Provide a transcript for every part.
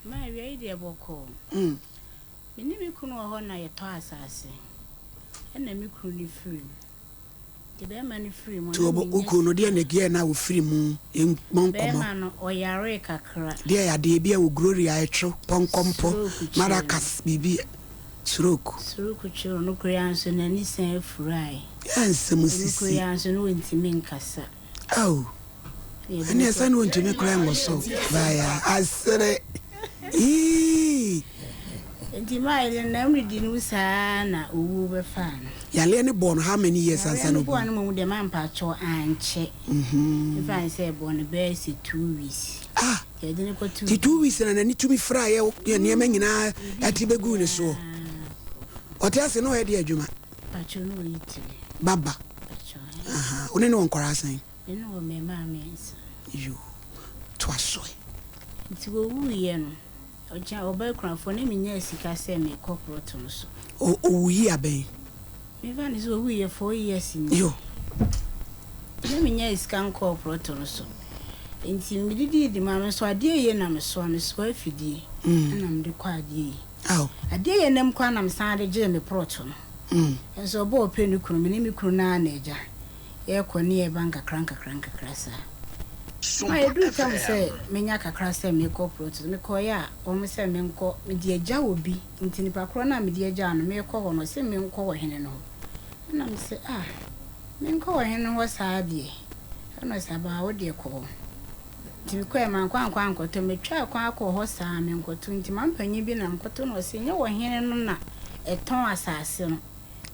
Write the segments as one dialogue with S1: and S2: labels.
S1: Ma awia yi deɛ bɔkɔɔ. Me ne me kunu wɔ hɔ na yɛtɔ asase. Ɛna me kunu no firi mu. Nti bɛrima no firi mu
S2: Nti
S1: na
S2: wo
S1: menya
S2: kunu no
S1: sika.
S2: deɛ na ɛgyeɛ na ɔfiri mu? Yɛmmɔ nkɔmmɔ.
S1: Bɛrima no ɔyaree kakra.
S2: Deɛ yadeɛ bi a wɔ Gloria ɛtwo, pɔnkɔmpɔ,
S1: Stroke kyeree no.
S2: maracas biribi, stroke.
S1: Stroke kyeree no koraa nso n'ani san furae.
S2: Yɛ nsɛm
S1: Ɔno
S2: sisi.
S1: koraa nso na ɔntumi nkasa.
S2: Ao. Ɛneɛ sɛ ne ɔntumi koraa nwɔso baeɛ a asere ii.
S1: Nti maa yɛde nam redi no saa na owuo bɛfaa no.
S2: Yareɛ no bɔɔ no how many years
S1: Yareɛ
S2: ansa
S1: no
S2: na
S1: bɔɔ
S2: ɔwu?
S1: no mmom deɛ mampakyɛw ankyɛ. Mfa no sɛ ɛbɔɔ no bɛyɛ sɛ 2 weeks.
S2: Ah!
S1: Nti yɛde no kɔtoo
S2: Nti 2 weeks na n'ani tumi firaeɛ yɛ nneɛma nyinaa ɛte bɛguu ne soɔ. Ɔte ase na ɔyɛ de adwuma?
S1: Pakyɛw, no wɔyi tiri.
S2: Baba.
S1: Pakyɛw.
S2: Aha. Wo ne ne wɔ nkwaraa sɛn?
S1: Me ne wɔ mmarima mmiɛnsa.
S2: Yo. Toa so ɛ.
S1: Nti wɔwuiɛ no, ɔgya ɔbaa kunafoɔ na menyaa sika sɛ mekɔ plot no so.
S2: Ɔwu yi abɛn?
S1: Mefa no sɛ ɔwuiɛ 4 years ni.
S2: Yo.
S1: Na menyaa sika nkɔɔ plot no so. Nti medidii di ma me nso adeɛ yie na mesoa afidie. Ɛna mede kɔ adeɛ yi.
S2: Aw.
S1: Adeɛ yie nam kwan na mesan de gyee me plot no. Nso ɔbɔ ɔpɛ ne kunu, me ne me kunu naa na agya. Yɛkɔ ne yɛba nkakra nkakra nkakra saa. Ma yɛduru tam sɛ menya kakra sɛ mekɔ plot no, mekɔeɛ a wɔn sɛ menkɔ, mede agya wɔ bi. Nti nipa korɔ no a mede agya no, mekɔ hɔ no, ɔse menkɔ wɔ hene no hɔ. Ɛna mese, ah, menkɔ wɔ hene no hɔ saa deɛ. Ɛna ɔse, abaa wo deɛ kɔ hɔ. Nti mekɔɛ mankɔ ankɔ ankɔtɔ, metwaa kwan akɔ hɔ saa menkɔto. Nti mampanyin bi na mekɔto no, ɔse nyɛ wɔ hene no na ɛtɔn asase no.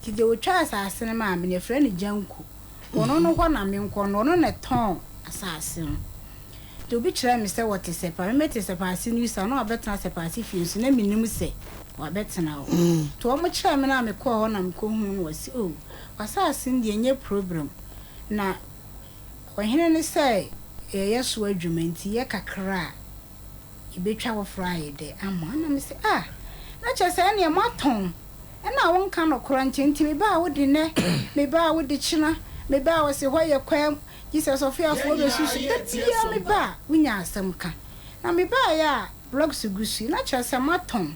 S1: Nti deɛ otwa asase no maa me no, yɛfrɛ no Gyanku. Ɔno no hɔ na menkɔ no, ɔno na ɛtɔn asase no. Nti obi kyerɛɛ me sɛ wɔte Sɛpa, me mete Sɛpa ase no sa na wabɛtena Sɛpa ase fie nso na mennim sɛ wabɛtena hɔ. Nti wɔn kyerɛɛ me na mekɔɔ hɔ na mekɔhuu no, wɔse oh, w'asase no deɛ ɛnyɛ problem. Na ɔhene no sɛ yɛyɛ so adwuma nti yɛ kakra a yɛbɛtwa foforɔ ayɛ dɛ ama. Ɛna mese ah, na kyerɛ sɛ ɛneɛ moatɔn ɛna wonka nokorɛ nkyɛ nti mebaa wode nnɛ, mebaa wode kyena, mebaa wɔ se hɔ yɛ kwam, Jesus ɔfeafoɔ bɛsusu, da biara mebaa wonya asɛm ka. Na mebaeɛ a blocks gu so yi, na kyerɛ sɛ moatɔn.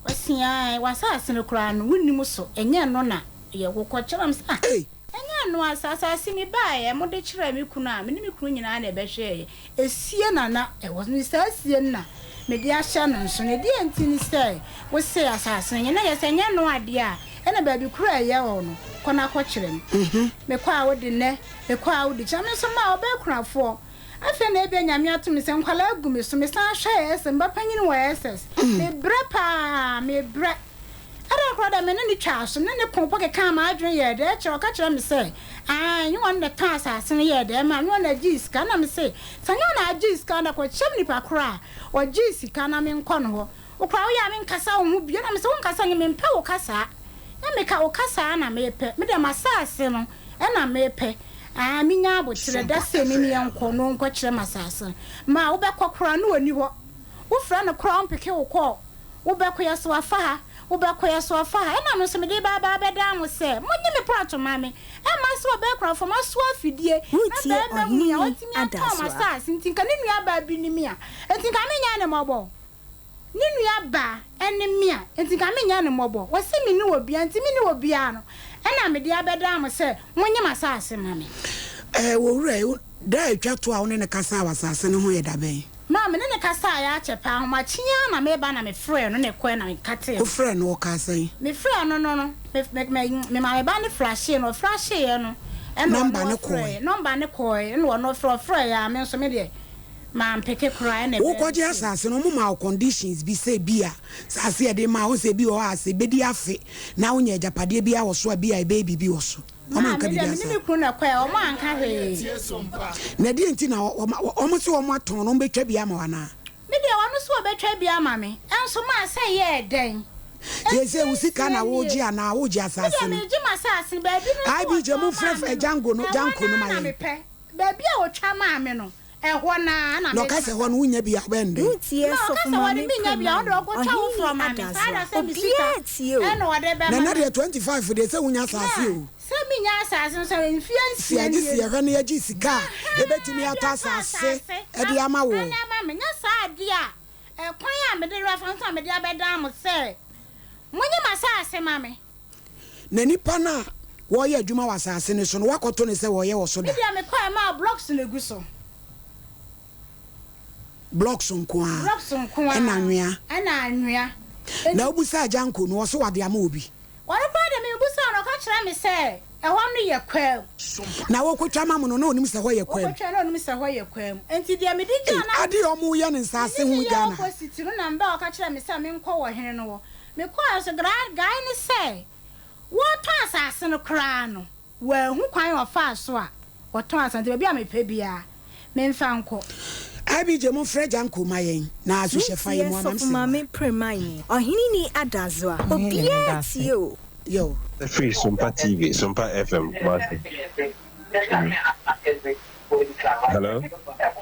S1: Ɔse w'asase no koraa no wonnim so, ɛnyɛ ɛno na yɛ wokɔ kyerɛ me sɛ ah,
S2: Ei.
S1: ɛnyɛ ɛno a sɛ asase mebaeɛ mode kyerɛɛ me kunu a, me ne me kunu nyinaa na ɛbɛhwɛeɛ. Esie na na ɛwɔ so. Saa sie no na mede ahyɛ no nso. Na ɛdeɛ nti ne sɛ wose asase no nyɛ na yɛ sɛ ɛnyɛ no adeɛ a ɛna baabi koro a ɛyɛ hɔ no kɔ na kɔkyerɛ me. Mekɔ a wode nnɛ, mekɔ a wode kyerɛ me nso ma ɔbɛyɛ kunafoɔ. Afei na ebia Nyame ato me sɛ nkwalaa agu me so, mesan hwɛ SS, mba panyin wɔ SS. Mebrɛ paa, mebrɛ. Ɛda koraa dɛ me ne no twaa so, me ne no koo mpo kekaa m'adwene yɛɛ dɛ kyerɛ, ɔka kyerɛ me sɛ, ae, nyɛ ɔno na ɛtɔn asase no yɛɛ dɛ maa me, nyɛ ɔno na ɛgyee sika. Nna mese, sɛ nyɛ ɔno na agyee sika no, kɔkyerɛ me nipa koro a ɔgyee sika na menkɔ no hɔ. Wo koraa woyɛ a menkasa wo ho bio. Nna mese, wonkasa nye, mempɛ wo kasaa. Nyɛ meka wo kasaa na mepɛ, me deɛ m'asase no na mepɛ. Ae, menya aboterɛ, da sei me ne yɛnkɔ na ɔnkɔkyerɛ me asase no. Ma wobɛkɔ koraa na ɔnni hɔ. Wofrɛ no koraa ɔmpeke wo kɔɔ. Wobɛkɔ yɛ so afa ha, wobɛkɔ yɛ so afa ha. Ɛna no nso mede ba aba abɛdan mo sɛ, monnye me prɔto mma me. Ɛmma sɛ ɔbɛyɛ kurafo masoa afidie na
S3: Woretie
S1: barima wui a
S3: Ɔhene
S1: ɔtumi atɔn
S3: Adasoa.
S1: m'asase nti nka ne nuabaa bi ne me a, enti nka menyɛ no mmɔbɔ? Ne nuabaa ne me a, enti nka menyɛ no mmɔbɔ? Ɔse menni obiara, nti menni obiara no, ɛna mede abɛdan mo sɛ, monnye m'asase mma me.
S2: Ɛɛ, owura yi, da a etwa to a wo ne no kasaa wɔ asase no ho yɛ da bɛn?
S1: Maa me ne no kasaeɛ akyɛ paa, ahomakye yi ara na mereba na mefrɛɛ no na ɛkɔɛ na mekatee no.
S2: Wofrɛɛ no, ɔkaa sɛn?
S1: Mefrɛɛ no no no, me me me memaa me ba no flashee no, ɔflasheeɛ no ɛna ɔno
S2: Nɔmba no
S1: ɔfrɛɛ,
S2: kɔɔe.
S1: nɔmba no kɔɔe ɛna ɔno ɔfrɛ, ɔfrɛeɛ a me nso me deɛ mampeke koraa ɛna ɛbɛyɛ
S2: Wokɔgye
S1: me sɛ.
S2: asase no, wɔmaa wo conditions bi sɛ ebia asase a yɛde maa wo, sɛ ebi wɔ hɔ a sɛ ebedi afe na wonya agyapadeɛ biara wɔ so a, ebia ɛbɛyɛ biribi wɔ so. Wɔn
S1: Maa
S2: anka
S1: me deɛ
S2: biribi
S1: me ne
S2: asa.
S1: me kunu na ɛkɔɛ, wɔn anka hwee.
S2: Na ɛdeɛn nti na wɔn se wɔn atɔn no, wɔn bɛtwa bi ama wo anaa?
S1: Me deɛ ɔno nso ɔbɛtwa bi ama me, nso maa sɛ ɛyɛɛ dɛn?
S2: Seesei wo
S1: Mfie
S2: sika
S1: nsia
S2: na
S1: nie.
S2: woregye anaa woregye
S1: Me deɛ
S2: asase no?
S1: meregye m'asase no, baabi no nso
S2: IBJ
S1: wɔtɔn
S2: momfrɛ
S1: maa me no,
S2: Django no,
S1: ɛhɔ
S2: Djanko
S1: no
S2: no ma
S1: ara na
S2: yɛn.
S1: mepɛ. Baabi a wɔtwa maa me no, ɛhɔ no ara na
S2: Na ɔka
S1: meregye
S2: sɛ
S1: m'asase.
S2: hɔ no wonya bi a wobɛyɛ no dɛn?
S3: Woretie
S1: Ma ɔka
S3: Sɔfo
S1: sɛ wɔde
S3: Maame
S1: menya bi a,
S3: Premane,
S1: ɔde ɔkɔtwa
S3: Ɔhene
S1: foforɔ ma me. Saa da
S3: Adasoa.
S1: sɛ me sika
S3: Obiara tie o.
S1: ɛna ɔde
S2: Na
S1: bɛma
S2: ɛnɛ
S1: me.
S2: deɛ 25 deɛ sɛ wonya
S1: Na
S2: asase o.
S1: sɛ menya asase no sɛ mfeɛ
S2: Si
S1: 6
S2: agye
S1: nie
S2: si
S1: no.
S2: yɛhwɛ na yɛgye sika a
S1: Ahaa,
S2: ɛbɛtumi
S1: de
S2: atɔ
S1: atɔ
S2: asase
S1: asase
S2: de ama wo.
S1: ɛna ama me. Nyɛ saa adeɛ a. Ɛkwan a mede refa so a mede abɛdan mo sɛ monye m'asase ma me.
S2: Na nnipa no a wɔreyɛ adwuma wɔ asase no so no, woakɔto no sɛ wɔreyɛ wɔ so
S1: Me
S2: da?
S1: deɛ mekɔɛ maa blocks na egu so.
S2: Blocks nko ara.
S1: Blocks nko ara.
S2: Ɛna anwea.
S1: Ɛna anwea.
S2: Na wobisaa Janko no, ɔse wade ama obi.
S1: Ɔno koraa deɛ mebisaa no, ɔka kyerɛɛ me sɛ ɛhɔ no yɛ kwaam.
S2: Na wɔkɔtwa ma mo no, na ɔnim sɛ ɛhɔ yɛ kwaam.
S1: Wɔkɔtwa no, na ɔnim sɛ ɛhɔ yɛ kwaam. Enti deɛ mede
S2: Ei,
S1: gyaa no a.
S2: adeɛ a wɔyɛ no nsaase
S1: Mene
S2: ho
S1: no yɛ
S2: Ghana ha.
S1: opposite no na meba a ɔka kyerɛɛ me sɛ menkɔ wɔ hene no hɔ. Mekɔɔɛ nso, gra guy ne sɛ wɔretɔn asase no koraa no, Wanhu kwan a ɔfaa so a ɔtɔn asase nti baabi a mepɛ biara memfa nkɔ.
S2: IBJ momfrɛ Janko ma yɛn na asohyɛ fa yi
S3: Wotie
S2: mu anam
S3: Sɔfo
S2: sɛ wa.
S3: Maame Premaye, Ɔhene ni Adazoa,
S4: Ɔhene ne
S3: obiara
S4: meda ase.
S3: tie o.
S2: Yo.
S5: Firi Sompa TV, Sompa FM, Kumasi. Hello.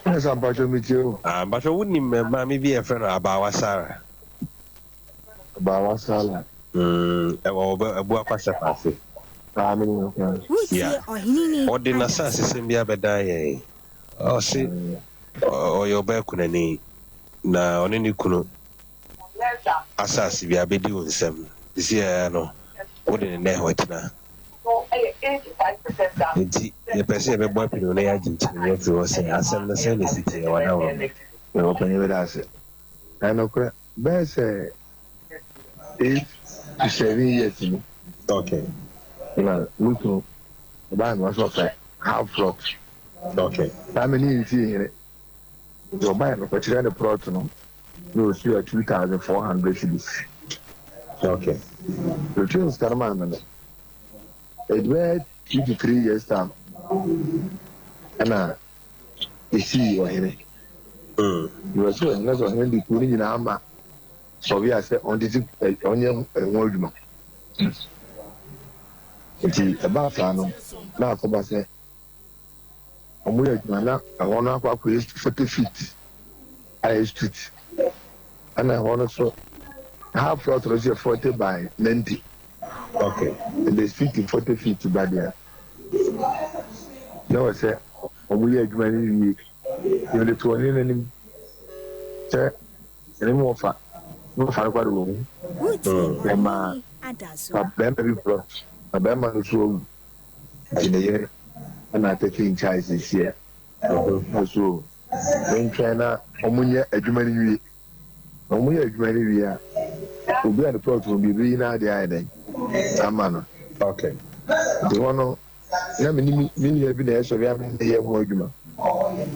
S6: Yes, mpacho mi tie o.
S5: Ah, mpacho wo nim maame bi a yɛfrɛ no Abaawa Sarah.
S6: Abaawa Sarah.
S5: Ɛwɔ ɔbɛ Abuakwa Sɛpa ase.
S6: Ah, me nim no.
S3: Wotie
S5: Yeah.
S3: Ɔhene ni
S5: Ɔde
S3: Adazoa.
S5: n'asasesɛm bi abɛdan yɛn. Ɔse ɔyɛ ɔbaa kunani na ɔne ne kunu asase bi abɛdi wo nsam. Sisi ara no, wode ne nɛ hɔ tena. Nti yɛpɛ sɛ yɛbɛbɔ apini na yɛagye nkyerɛmu afiri hɔ sɛ asɛm no sɛn na ɛsi teɛ wadaworo no.
S6: Mewɔ panyin meda ase. Ɛnokorɛ bɛyɛ sɛ 8 to 7 years ni. Na me kunu ɔbaa mi ɔsɛ ɔpɛ half plot. Saa mi ne nsi hene. Nti ɔbaa mi kɔkyerɛ ne plot no na otua 2,400 cedis. Otua sika no maa mi no. Ɛdi bɛyɛ 2 to 3 years time ɛna esii ɔhene. Yɛwɔ sɛ ɔhene sɛ ɔhene de kuro no nyinaa ma sɔbi a sɛ ɔntete ɔnyɛ ɛho adwuma. Nti ɛbaa saa no na akɔba sɛ ɔmo yɛ adwuma na ɛhɔ no akɔ akɔyɛ 40 feet ayɛ street, ɛna ɛhɔ no so half plot no so yɛ 40 by 90. The street 40 feet ba deɛ na wɔ sɛ ɔmo yɛ adwuma no wie, yɛde to ɔne n'anim sɛ ɛne mu wɔfa ne wɔfa no kɔ de wɔ mu.
S3: Wotie
S6: Yɛma
S3: Ɔhene ni Adazoa.
S6: Bɛrima bi plot na bɛrima no so awu, nti ne yere ɛna atake in charge sisiɛ na so mentwɛn na ɔmo nyɛ adwuma no wie, na ɔmo yɛ adwuma no wie a, obi a ne plot no bi ebi yi n'adeɛ ayɛ dɛn ama no. Nti hɔ no na me ne me nua bi na ɛsɔre a me ne yɛ ho adwuma,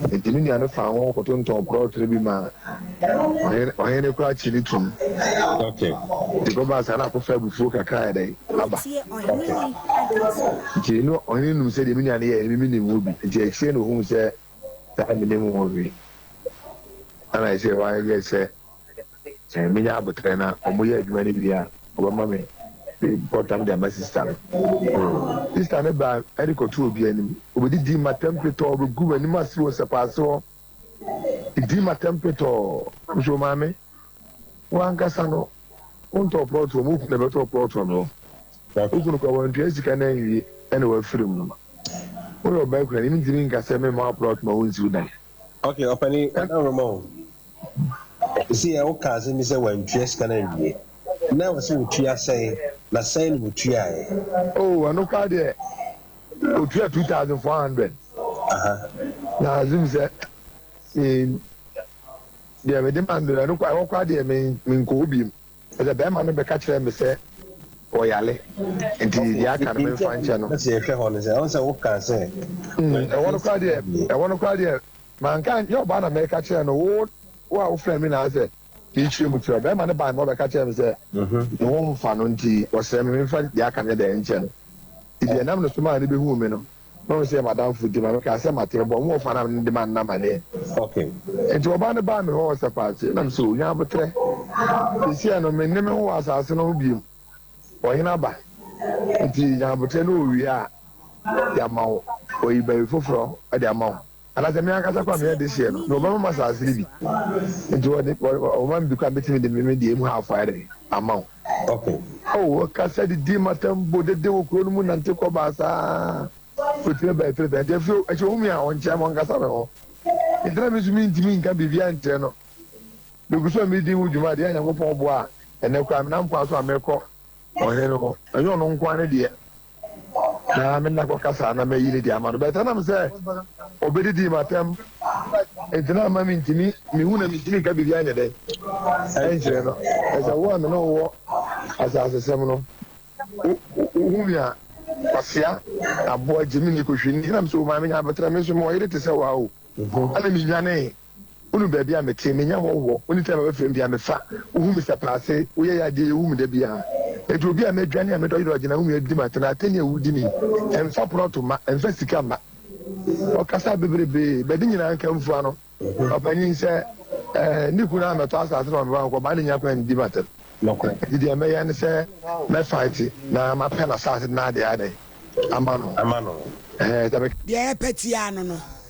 S6: nti me nua no fa ho kɔtontɔn plot no bi ma ɔhene. Ɔhene koraa kyi ne tum. Nti kɔbaa saa na akɔfa abufuo kakra ayɛ dɛn aba.
S3: Wotie Ɔhene ni Adazoa.
S6: Nti no ɔhene num sɛ deɛ me nua no yɛ no me nim ho bi, nti akyire na ohun sɛ saa me nim ho hwee, ɛna ɛsɛ wayɛ sɛ menya abotrɛ na ɔmo yɛ adwuma no wie a, ɔbɛma me pɔtam de ama sister no. Sister no ba ɛde kɔto obi anim, obɛdidi matam petɔɔ, ɔbɛgu m'anim ase wɔ sɛpaase hɔ, didi matam petɔɔ. Nso maame, wankasa no wontɔ plot wɔ mu, na bɛtɔ plot wɔ me hɔ. Wokunu kɔ wantua sika no anwie ɛna wafiri mu no, woyɛ ɔbaa kura ne mentumi nka sɛ memma wo plot ma wonsiw dan.
S5: Okay, ɔpani ɔdawuruma o. Esi yɛ woka asɛm bi sɛ wantua sika no anwie. Na ɛwɔ sɛ wotua sɛn na sɛn na wotuaeɛ?
S6: Oh, ɛno koraa deɛ otua 2,400. Na assume sɛ deɛ mede ma no ɛno koraa, ɛhɔ koraa deɛ menkɔ hɔ biem. Ɛsɛ bɛrima no bɛka kyerɛ me sɛ ɔyale nti deɛ aka no memfa nkyɛ no.
S5: Sɛ yɛhwɛ hɔ no sɛ ɛwɔ sɛ woka sɛ
S6: Ɛhɔ no koraa deɛ, ɛhɔ no koraa deɛ manka nyɛ ɔbaa na mɛka kyerɛ no. Wo a wofrɛ me na sɛ mekyerɛ mu kyerɛ bɛrima no baa ma ɔbɛka kyerɛ me sɛ ne ho mfa no, nti ɔsrɛ me memfa deɛ aka no deɛ nkyɛ no. Nti deɛ nam no so maa ne bɛhuu me no na ɔno sɛ yɛ madamfo, nti ma meka sɛ mate bɔ mo wɔfa na de ma nnam aneɛ. Nti ɔbaa no baa me hɔ wɔ sɛpaase nam sɛ onya abotrɛ sesia no menne me ho wɔ asase no ho biom, ɔhene aba, nti nya abotrɛ na owie a yɛama wo ɔyi baabi foforɔ de ama wo, anaasɛ me ankasa kora meyɛ de hyeɛ no na ɔbɛma ma asase no bi, nti ɔde ɔma me bi kora mɛtumi de me deɛ mu half ayɛ de ama wo. Oh, ɔkasa didi matam bo dede wɔ kuro no mu nante kɔ baasaa otumi bɛyɛ tiri tɛ, nti afei akyi ohun mi a ɔnkyɛn mo ɔnkasa me ho, nti na mi nso mi ntumi nka biribi ankyerɛ no. Megu so a meredi ho dwuma deɛ Nyankopɔn boa a, ɛnnɛ koraa menam kwan so a merekɔ ɔhene no hɔ. Ɛnyɛ ɔno nko ara ne deɛ na me nna kɔkasa na mayi ne deɛ ama no. But ɛnam sɛ ɔbɛdidii m'atɛm nti na ama mentumi, mehu na mentumi nka biribi anyɛ dɛn ɛnkyerɛ no. Ɛsɛ wo a me ne wo wɔ asasesɛm no, wohu me a, kwasea, aboa, gyimini, kohwini, ɛnam sɛ o maame nya aboterɛ, me nso mewɔ yere te sɛ wo ara o. Ɛna menwanee. Wonu baabi a mete, menya hɔhoɔ, wone time a bɛfrɛ me biara mefa, wohu me sɛ paase, woyɛ yɛ adeɛ yɛhu me da biara. Enti obi a madwane a medɔgye dɔgye na wohu me adi m'atɛn, atɛn a wodi me yi, ɛmfa prɔto mma, ɛmfa sika mma. Ɔkasa bebrebe, bɛde nyinaa nka mfua no, ɔpanyin sɛ eh, ne kunu ammɛtɔ asase na ɔmema nkɔ, ɔbaa no nnya kwan nnidi m'atɛm. Enti deɛ mɛyɛ ne sɛ mɛfight na mapɛ n'asase de n'adeɛ ayɛ dɛn? Ama no.
S5: Ama no.
S6: Ɛɛ, sɛ me.
S2: Deɛ yɛpɛ tiaa no no.